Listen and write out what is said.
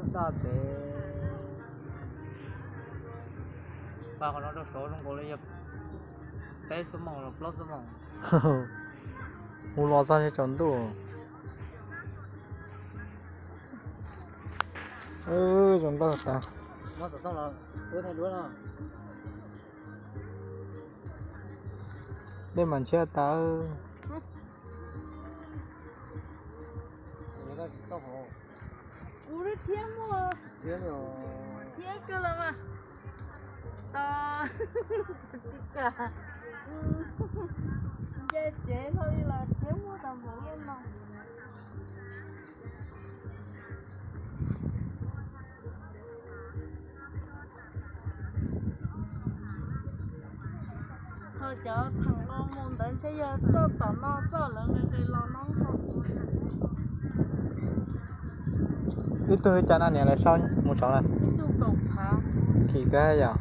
Ntaj pem, pab qhov no rau saud zoo nkaus li yog peb xuab moos los plaub xuab moos. Mus los txog tsaus ntuj. Zoo nkauj tas. Dej mas ntshiab tas. Kuv thiab muaj, thiab kawg los mas. Tos tsis kam nce tsev no li los thiab muaj tau npaum li no. Ho cov theem no mus ntawd ntshe yog txoj tom no txoj lawv nqis los no. Ib tug li cas no niam lawv sau mus tsav na. Ib tug kaum phav. Kim kawg yom.